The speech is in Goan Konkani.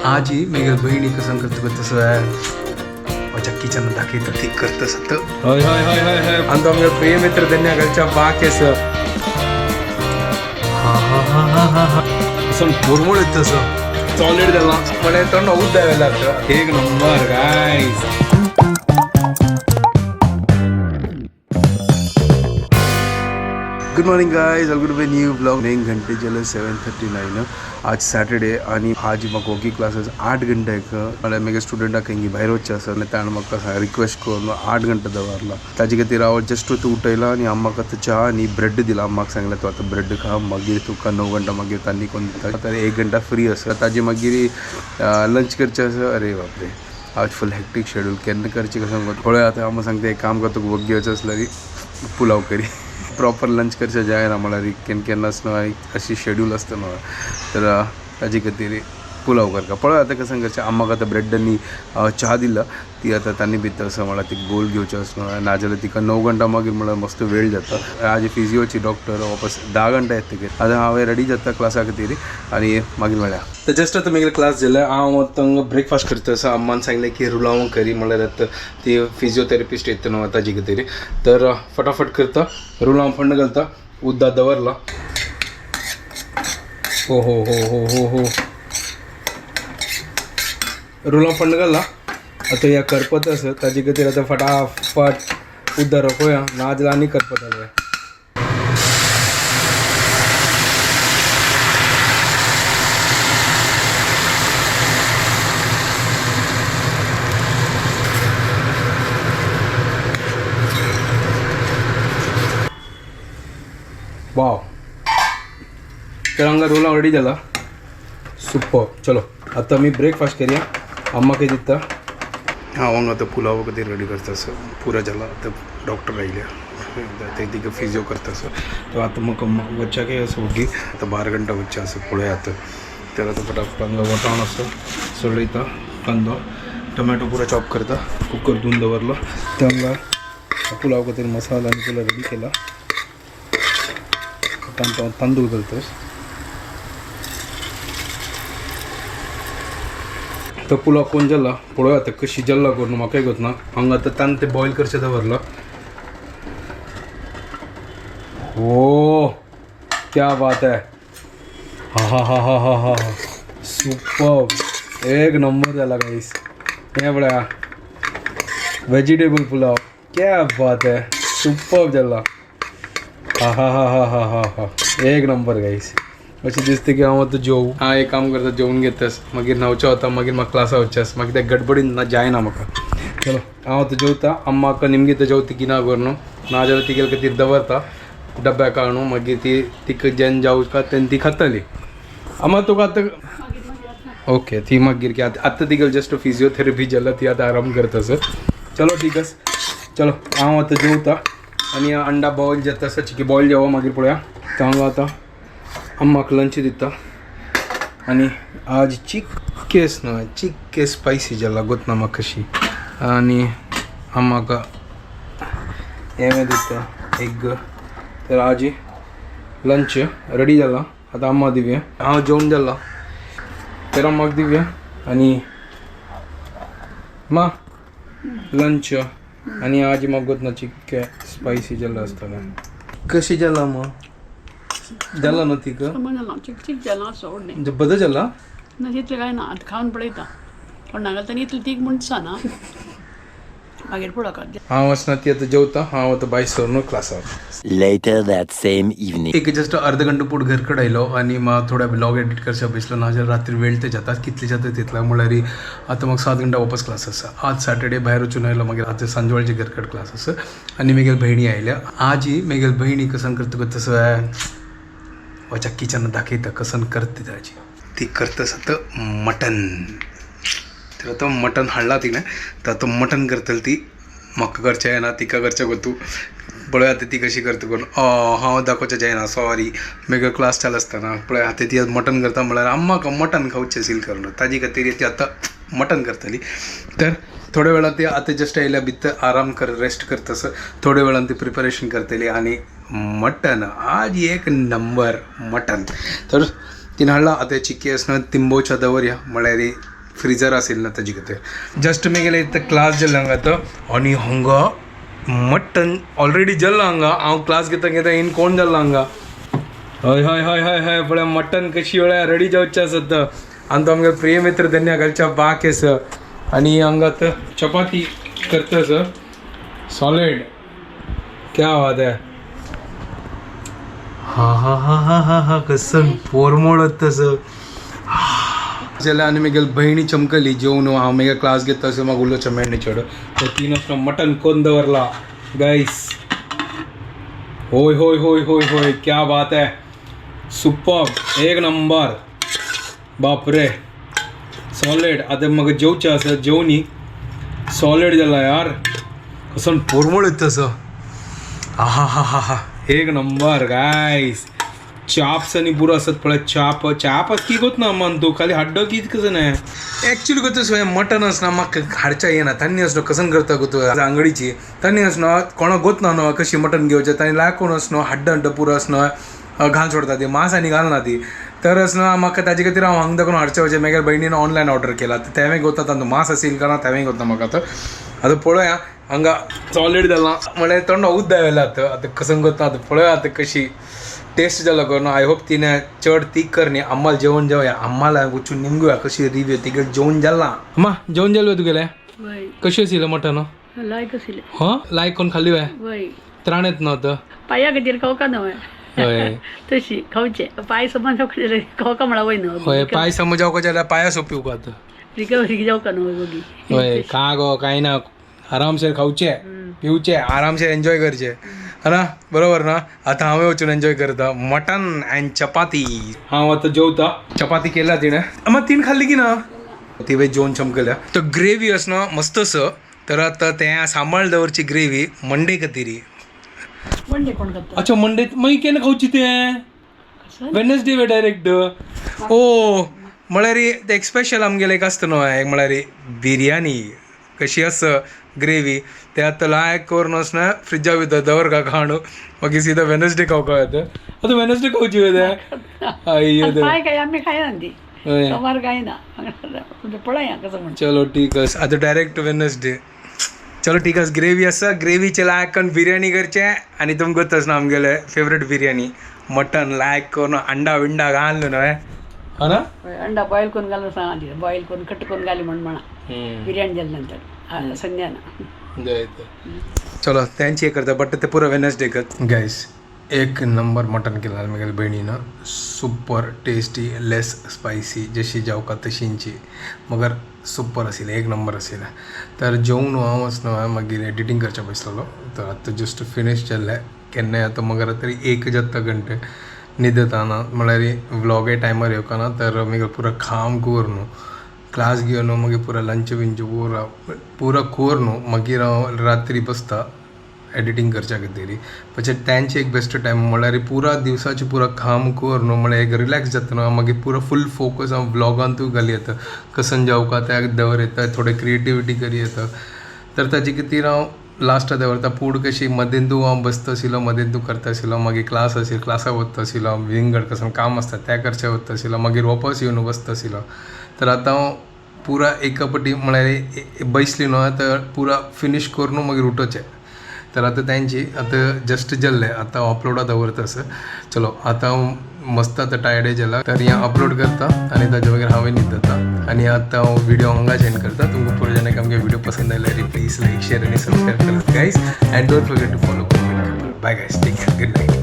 आजी मेगेल बहिणी कसं करता तसं माझ्या किचन दाखयता ती करता सत. हय हय हय हय हय. आणि तो आमगे प्रिय मित्र धन्या घरच्या बाक सर. हा हा हा हा हा हा असं मुरमुळ तसं सॉलिड जाला. म्हणे तो उद्दा लागतं. एक number guys. Good morning guys, welcome to my new blog. एक घंटे चले 7:39. आज सॅटर्डे आणि आज म्हाका वॉकिंग क्लासेस 8 घंटे म्हळ्यार म्हगे स्टुडंटाक खंय भायर वचचें आसा आनी ताणें म्हाका रिक्वेस्ट करून 8 घंटे दवरला. ताजे खातीर हांव जस्ट तूं उठयला आनी अम्माक आतां च्या आनी ब्रेड दिला. अम्माक सांगलें तूं आतां ब्रेड खा, मागीर तुका 9 घंटा मागीर तांणी कोण दिता. आतां 1 घंटा फ्री आसा, ताजे मागीर लंच करचें आसा. अरे बापरे, आज फुल हेक्टीक शेड्यूल केन्ना करचें कसं पळय. आतां अम्मा सांगता एक काम कर, तुका वग्गी वचचें आसल्यार पुलाव करी. प्रॉपर लंच करचें जायना म्हळ्यार केन्ना केन्नाच न्हय अशी शेड्यूल आसता न्हय, तर ताजे खातीर पुलाव करता. पळय आतां कसं करचें. अम्माक आतां ब्रेड आनी च्या दिला, ती आतां तांणी भितर आसा म्हळ्यार ती गोल घेवचें आसा न्हय, नाजाल्यार तिका 9 घंटा मागीर म्हळ्यार मस्त वेळ जाता. आज फिजियोची डॉक्टर वापस 10 घंटा येतकीर आतां हांव रेडी जाता क्लासा खातीर आनी मागीर मेळया. तर जस्ट आतां मागीर क्लास जाल्या हांव आतां ब्रेकफास्ट करता आसा. अम्मान सांगलें की रुलाव करी, म्हळ्यार आतां ती फिजियोथेरपिस्ट येता न्हू ताजे खातीर. तर फटाफट करता, रुलाव फंड घालता, उद्दा दवरला. हो हो हो हो हो हो, रुलाव फंड घालला. आतां ह्या करपत आसा ताजे खातीर आतां फटाफट उद्दा रोखोया, नाजाल्यार आनी करपत जालें. वाव, तर हांगा रोलाव रेडी जाला. सुपर. चलो आतां आमी ब्रेकफास्ट करया. अम्माक दिता. हांव हांगा आतां पुलाव खातीर रेडी करता आसा. पुरो जाला. आतां डॉक्टर आयल्या ते तिका फिजियो करता आसा. तर आतां म्हाका वच्चाकय आसा वगी. आतां 12 घंटा वच्चें आसा पळय आतां. तर आतां फटाफट हांगा वटाण आसा सोडयता, कांदो टोमॅटो पुरो चॉप करता, कुकर धुवन दवरलो. तर हांगा पुलाव खातीर मसाला आनी पुलाव रेडी केला. आतां तांदूळ घालता. तो पुलाव कोण जाला पळोवया आतां कशी जाला करून म्हाकाय ना. हांगा आतां तांदूळ ते बॉयल करचें दवरलो. हो क्या बात है. हा हा हा हा हा हा, सुपर, एक नंबर जाला गाईस. हें पळया वेजिटेबल पुलाव, क्या बात है, सुपर जाला. हा हा हा हा हा हा हा, एक नंबर गाईस. अशें दिसता की हांव आतां जेवू. हांव एक काम करता, जेवून घेतास, मागीर न्हांवचें वता, मागीर म्हाका क्लासा वचचें आसा, मागीर ते गडबडीन ना जायना म्हाका. चलो हांव आतां जेवता. अम्माक निमगीता जेवता की ना करून, नाजाल्यार तिगेले खातीर दवरता डब्याक काडून, मागीर ती तिका जेन्ना जावका तेन्ना ती खातली. अम्मा तुका आतां ओके, ती मागीर की आतां आतां तिगेली जस्ट फिजियोथेरपी जाला, ती आतां आराम करता सर. चलो ठीक आसा. चलो हांव आतां जेवता आनी अंडा बॉयल जाता आसा, चिकी बॉयल जेवो मागीर पळोवया. तर हांगा आतां अम्माक लंच दिता. आनी आज चिक्केस न्हय चिक्के स्पायसी जाला गोतना म्हाका कशी. आनी अम्माक हें दिता एग. तर आज लंच रेडी जाला. आतां अम्मा दिवया. हांव जेवण जाला तर अम्माक दिवया. आनी मा लंच. आनी आज म्हाका गोतना चिक्के स्पायसी जाला आसतलें. कशी जाला मा? जाला न्हू तिका? समज चिक चिक जाला सोड न्ही. बदल जाला ना तितलें कांय ना, आतां खावन पळयता. तोंडाक घालता आनी इतलें तीख म्हूण दिसना, मागीर पळोवंक. हांव वचना, ती आतां जेवता. हांव आतां भायर सरून क्लासाक. Later that same evening. एक जस्ट अर्ध घंटो पूण घर कडेन आयलो आनी मागीर थोडा ब्लॉग एडिट करचे बसलो. नाजाल्यार रात्री वेळ ते जाता कितले जाता तितले. म्हळ्यार आतां म्हाका 7 घंटा वापस क्लास आसा. आज सॅटर्डे भायर वचून आयलो, मागीर आतां सांजवेळचे घर कडेन क्लास आसा. आनी म्हगेली भयणी आयल्या. आजी म्हगेली भयणी कसन करता तसं वच्या किचन दाखयता कसन करता. आजी ती करता आसा मटन. तर आतां मटन हाडला तिणें, तर आतां मटन करतली ती. म्हाका करचें येना, तिका करचें गो तूं. पळय आतां ती कशी करता करून. हांव दाखोवचें जायना, सॉरी, म्हगे क्लास चालू आसतना. पळय आतां ती मटन करता म्हळ्यार अम्माक मटन खावचें सील करून ताजी खातीर ती आतां मटन करतली. तर थोड्या वेळान ती आतां जस्ट आयल्या भितर आराम कर रेस्ट करता आसा. थोड्या वेळान ती प्रिपरेशन करतली आनी मटन आज एक नंबर मटन. तर तिणें हाडला आतां चिकी आसना तिंबोच्या दवरया म्हळ्यार फ्रिजर असेल ना ताजे खातीर. जस्ट मी गेले इथं क्लास जाल्लो हांगा आतां आनी हांगा मटन ऑलरेडी जाल्लो हांगा. हांव क्लास घेता घेता इन कोण जाल्लो हांगा. हय हय हय हय हय, पळय मटन कशी वेळा रेडी जावचें आसत. आनी तो आमगे प्रिय मित्र धन्या घालच्या बाक आसा आनी हांगा आतां चपाती करता आसा. सॉलिड, क्या बात है. हा हा हा हा हा हा, कसं पोरमोळ तसं जाल्यार. आनी मागीर भयणी चमकली जेवन. हांव मागीर क्लास घेता आसतना म्हाका उलोवचें मेळना चेडो. तर तीन वाजता मटन कोन्न दवरला गायस. होय होय होय होय होय, क्या बात है, सुपर, एक नंबर, बापरे, सॉलिड. आतां म्हाका जेवचें आसा, जेवनी. सॉलिड जाला यार, कसो पोरमोळ येता तसो. हा हा हा हा, एक नंबर गायस. चाप्स आनी पुरो आसत पळय, चाप चाप की गोत ना मान तूं खाली हड्डो की कसं नाही. ॲक्च्युली गो तसं मटन आसना म्हाका हाडच्या येना. तांणी आसलो कसन करता गो तूं आंगडीची. तांणी आसनो कोणा गोत ना न्हू कशी मटन घेवचें. तांणी लायक कोण आसनो हड्ड हड्ड पुरो आसनो घाल सोडता ती मांस आनी घालना ती. तर आसना म्हाका ताजे खातीर हांव हांगा दाखोवन हाडचें वचें. मागीर भयणीन ऑनलायन ऑर्डर केला, तर तेंवें गोता तांचो मांस आसील का ना तेंवें गोता म्हाका. आतां आतां पळोवया. हांगा सॉलिड जाला म्हळ्यार तोंड उद्दा येयला. आतां आतां कसं गोता, आतां पळोवया आतां कशी टेस्ट जाला करून. I hope तिने चड तीख करनी. आम्हाला जेवण जेवया, आम्हाला वचून निमगुया कशी रिव्ह्यू तिगे. जेवण जाला अम्मा? जेवण जालें तुगेलें? वय. कशी आशिल्लें मटन? लायक आशिल्लें. हां, लायक कोण खाल्ली वय? वय. त्राण येत नव्हतं? पाया खातीर खावका न्हय. हय. तशी खावचें पांय समज खावका म्हणा वय न्हू. हय, पाय समज जावका जाल्यार पाया सोंपी उका आतां. रिकवरी जावका न्हू गोगी. हय का गो, काय ना, आरामशीर खावचे पिवचे, आरामशीर एन्जॉय करचे, है ना? बरोबर ना? आता हांवें वचून एन्जॉय करता मटन अँड चपाती. हांव आतां जेवता. चपाती केला तिणें. अम्मा, तीन खाल्ली की ना? ती वेज जेवण चमकल्या. तर ग्रेवी आसना मस्त असं. तर आता तें सांबाळ दवरची ग्रेवी मंडे खातीर. मंडे कोण करता? अच्छा, मंडे मागीर केन्ना खावची तें? वेनसडे वे डायरेक्ट. ओ म्हळ्यार ते एक स्पेशल आमगेलें एक आसता न्हू, एक म्हळ्यार बिरयानी कशी आसा ग्रेवी, ते आतां लायक करून वचना फ्रिजा भितर दवर का खाणू, मागीर सीधा वेनसडे खावपाक येता. आतां वेनसडे खावची वे तें, अय्यो देवा. पाय काय आमी खायना ती. हय. सोमार खायना, पळया कसं म्हणटा. चलो ठीक आसा, आतां डायरेक्ट वेनसडे. चलो ठीक आसा. ग्रेवी आसा, ग्रेवीचे लायक करून बिरयानी करचें. आनी तुमकां तस ना आमगेले फेवरेट बिरयानी मटन लायक करून अंडा विंडा घालून न्हय, हा ना? हय, अंडा बॉयल करून घालून सांगा ती, बॉयल करून कट करून घाली म्हण म्हणा बिर्याणी जाल्या नंतर संध्याना. चलो त्यांची करता, बट ते पुरो वेनसडे कर. गायस, एक नंबर मटन केला म्हगेल्या भयणीनं, सुपर टेस्टी, लेस स्पायसी, जशी जावका तशींची, मगर सुपर आशिल्लें, एक नंबर आशिल्लें. तर जेवण हांव वचना, मागीर एडिटींग करच्या बसलेलो. तर आतां जस्ट फिनीश जाल्लें. केन्नाय आतां मगर तरी एक जाता घंटे न्हिदताना, म्हळ्यार व्लॉगय टायमार येवका ना. तर मागीर पुरो काम करून, क्लास घेवन, मागीर पुरो लंच बिंच पुरा पुरो करून मागीर हांव रात्री बसता एडिटींग करच्या खातीर. पछी त्यांचे एक बेस्ट टायम, म्हळ्यार पुरा दिवसाचे पुरा काम करून म्हळ्यार एक रिलॅक्स जाता न्हू, मागीर पुरो फूल फोकस हांव व्लॉगांतूय घाली येता, कसन जावका त्याक दवर येता, थोडे क्रिएटिविटी करी येता. तर ताजे खातीर हांव लास्ट दवरता. पूण कशी मदेंतू हांव बसता आशिल्लो, मदेंतू करता आशिल्लो, मागीर क्लास आशिल्लो, क्लासाक वता आशिल्लो, विंगड कसन काम आसता त्या करचे वता आशिल्लो, मागीर वापस येवन बसता आशिल्लो. तर आतां हांव पुरा एका पटी म्हळ्यार बसली न्हू, आतां पुरा फिनीश करून मागीर उठोवचें. तर आतां तेंची आतां जस्ट जाल्लें, आतां हांव अपलोडा दवरता आसा. चलो आतां हांव मस्त आतां टायर्डय जाला, तर हें अपलोड करता आनी ताजे मागीर हांवें न्हिदता. आनी आतां हांव व्हिडिओ हांगाच एंड करता. तुमकां पुरो जाणांक आमगे व्हिडिओ पसंद आयल्यार प्लीज लायक, शेअर आनी सबस्क्रायब करात guys, and don't forget to follow. Bye guys, take care, good night.